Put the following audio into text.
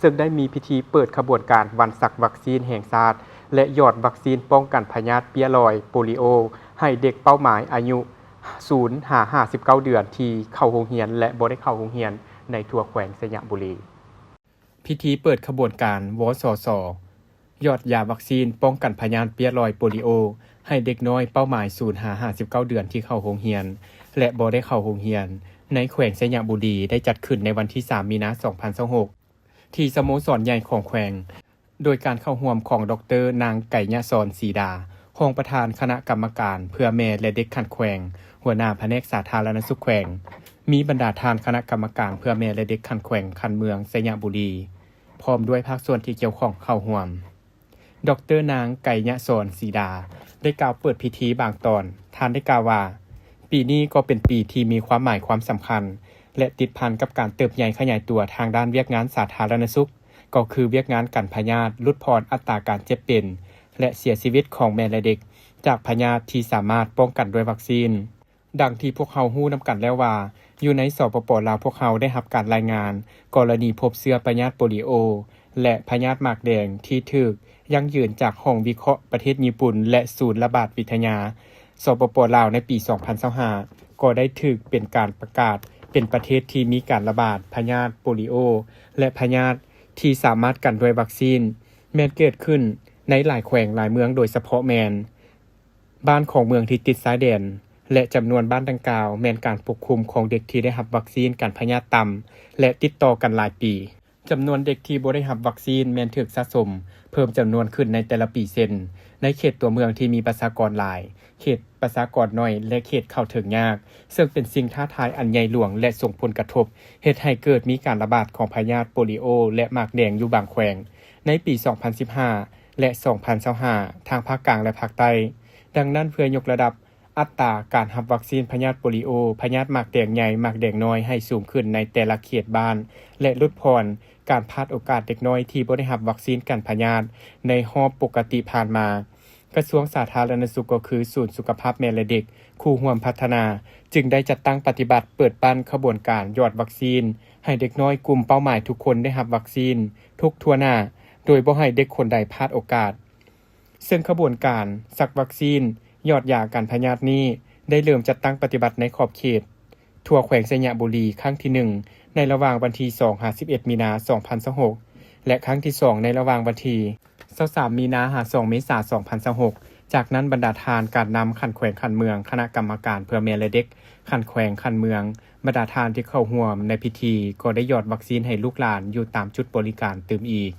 ຊຶ່ງໄດ້ມີພິທີເປີດຂະບວນການວັນສັກວັກຊີນແຫ່ງຊາດ ແລະ ຢອດວັກຊີນປ້ອງກັນພະຍາດເປ້ຍລອຍໂປລິໂອ ໃຫ້ເດັກເປົ້າໝາຍອາຍຸສູນຫາຫ້າສິບເກົ້າເດືອນທີ່ເຂົ້າໂຮງຮຽນ ແລະ ບໍ່ໄດ້ເຂົ້າໂຮງຮຽນໃນທົ່ວແຂວງໄຊຍະບູລີ. ພິທີເປີດຂະບວນການ ວສສ ຢອດຢາວັກຊີນປ້ອງກັນພະຍາດເປ້ຍລອຍໂປລິໂອ ໃຫ້ເດັກນ້ອຍເປົ້າໝາຍສູນຫາຫ້າສິບເກົ້າເດືອນທີ່ເຂົ້າໂຮງຮຽນ ແລະ ບໍ່ໄດ້ເຂົ້າໂຮງຮຽນ ໃນແຂວງໄຊຍະບູລີ ໄດ້ຈັດຂຶ້ນໃນວັນທີສາມ ມີນາ ສອງພັນຊາວຫົກ ທີ່ສະໂມສອນໃຫຍ່ຂອງແຂວງ ໂດຍການເຂົ້າຮ່ວມຂອງ ດຣ ນາງ ໄກຍະສອນ ສີດາ ຮອງປະທານຄະນະກຳມະການເພື່ອແມ່ ແລະ ເດັກຂັ້ນແຂວງ, ຫົວໜ້າພະແນກສາທາລະນະສຸກແຂວງ, ມີບັນດາທ່ານຄະນະກຳມະການເພື່ອແມ່ ແລະ ເດັກຂັ້ນແຂວງ, ຂັ້ນເມືອງໄຊຍະບູລີ ພ້ອມດ້ວຍພາກສ່ວນທີ່ກ່ຽວຂ້ອງເຂົ້າຮ່ວມ. ດຣ ນາງ ໄກຍະສອນ ສີດາ ໄດ້ກ່າວເປີດພິທີບາງຕອນ. ທ່ານໄດ້ກ່າວວ່າ, ປີນີ້ກໍເປັນປີທີ່ມີຄວາມໝາຍຄວາມສຳຄັນ ແລະ ຕິດພັນກັບການເຕີບໃຫຍ່ຂະຫຍາຍຕົວທາງດ້ານວຽກງານສາທາລະນະສຸກ, ກໍຄືວຽກງານກັນພະຍາດ, ຫຼຸດຜ່ອນອັດຕາການເຈັບເປັນ ແລະ ເສຍຊີວິດຂອງແມ່ ແລະ ເດັກ ຈາກພະຍາດທີ່ສາມາດປ້ອງກັນດ້ວຍວັກຊີນ. ດັ່ງທີ່ພວກເຮົາຮູ້ນຳກັນແລ້ວວ່າ, ຢູ່ໃນ ສປປ ລາວ ພວກເຮົາໄດ້ຮັບການລາຍງານກໍລະນີພົບເຊື້ອພະຍາດໂປລິໂອ ແລະ ພະຍາດໝາກແດງທີ່ຖືກຢັ້ງຢືນຈາກຫ້ອງວິເຄາະປະເທດຍີ່ປຸ່ນ ແລະ ສູນລະບາດວິທະຍາ ສປປ ລາວ ໃນປີສອງພັນຊາວຫ້າ ກໍໄດ້ຖືກເປັນການປະກາດເປັນປະເທດທີ່ມີການລະບາດພະຍາດໂປລິໂອ ແລະ ພະຍາດທີ່ສາມາດກັນດ້ວຍວັກຊີນ ແມ່ນເກີດຂຶ້ນໃນຫຼາຍແຂວງຫຼາຍເມືອງ, ໂດຍສະເພາະແມ່ນ ບ້ານຂອງເມືອງທີ່ຕິດຊາຍແດນ ແລະ ຈຳນວນບ້ານດັ່ງກ່າວແມ່ນການປົກຄຸມຂອງເດັກທີ່ໄດ້ຮັບວັກຊີນກັນພະຍາດຕ່ຳ ແລະ ຕິດຕໍ່ກັນຫຼາຍປີ. ຈຳນວນເດັກທີ່ບໍ່ໄດ້ຮັບວັກຊີນແມ່ນຖືກສະສົມເພີ່ມຈຳນວນຂຶ້ນໃນແຕ່ລະປີ ເຊັ່ນ ໃນເຂດຕົວເມືອງທີ່ມີປະຊາກອນຫຼາຍ, ເຂດປະຊາກອນໜ້ອຍ ແລະ ເຂດເຂົ້າເຖິງຍາກ, ເຊິ່ງເປັນສິ່ງທ້າທາຍອັນໃຫຍ່ຫຼວງ ແລະ ສົ່ງຜົນກະທົບເຮັດໃຫ້ເກີດມີການລະບາດຂອງພະຍາດໂປລິໂອ ແລະ ໝາກແດງຢູ່ບາງແຂວງ ໃນປີສອງພັນສິບຫ້າ ແລະ ສອງພັນຊາວຫ້າ ທັງພາກກາງ ແລະ ພາກໃຕ້. ດັ່ງນັ້ນ, ເພື່ອຍົກລະດັບອັດຕາການຮັບວັກຊີນພະຍາດໂປລິໂອ, ພະຍາດໝາກແດງໃຫຍ່, ໝາກແດງນ້ອຍ ໃຫ້ສູງຂຶ້ນໃນແຕ່ລະເຂດບ້ານ ແລະ ຫຼຸດຜ່ອນການພາດໂອກາດເດັກນ້ອຍທີ່ບໍ່ໄດ້ຮັບວັກຊີນກັນພະຍາດໃນຮອບປົກກະຕິຜ່ານມາ, ກະຊວງສາທາລະນະສຸກ ກໍຄືສູນສຸຂະພາບແມ່ ແລະ ເດັກ ຄູ່ຮ່ວມພັດທະນາ ຈຶ່ງໄດ້ຈັດຕັ້ງປະຕິບັດເປີດປັ້ນຂະບວນການຢອດວັກຊີນ ໃຫ້ເດັກນ້ອຍກຸ່ມເປົ້າໝາຍທຸກຄົນໄດ້ຮັບວັກຊີນທຸກທົ່ວໜ້າ, ໂດຍບໍ່ໃຫ້ເດັກຄົນໃດພາດໂອກາດ. ເຊິ່ງຂະບວນການສັກວັກຊີນຢອດຢາກັນພະຍາດນີ້ ໄດ້ເລີ່ມຈັດຕັ້ງປະຕິບັດໃນຂອບເຂດທົ່ວແຂວງໄຊຍະບູລີ ຄັ້ງທີໜຶ່ງ ໃນລະຫວ່າງວັນທີສອງຫາສິບເອັດ ມີນາ ສອງພັນຊາວຫົກ ແລະ ຄັ້ງທີສອງ ໃນລະຫວ່າງວັນທີຊາວສາມ ມີນາ ຫາ ສອງ ເມສາ ສອງພັນຊາວຫົກ. ຈາກນັ້ນ, ບັນດາທ່ານການນຳຂັ້ນແຂວງຂັ້ນເມືອງ, ຄະນະກຳມະການເພື່ອແມ່ ແລະ ເດັກຂັ້ນແຂວງຂັ້ນເມືອງ, ບັນດາທ່ານທີ່ເຂົ້າຮ່ວມໃນພິທີ ກໍໄດ້ຢອດວັກຊີນໃຫ້ລູກຫຼານຢູ່ຕາມຈຸດບໍລິການຕື່ມອີກ.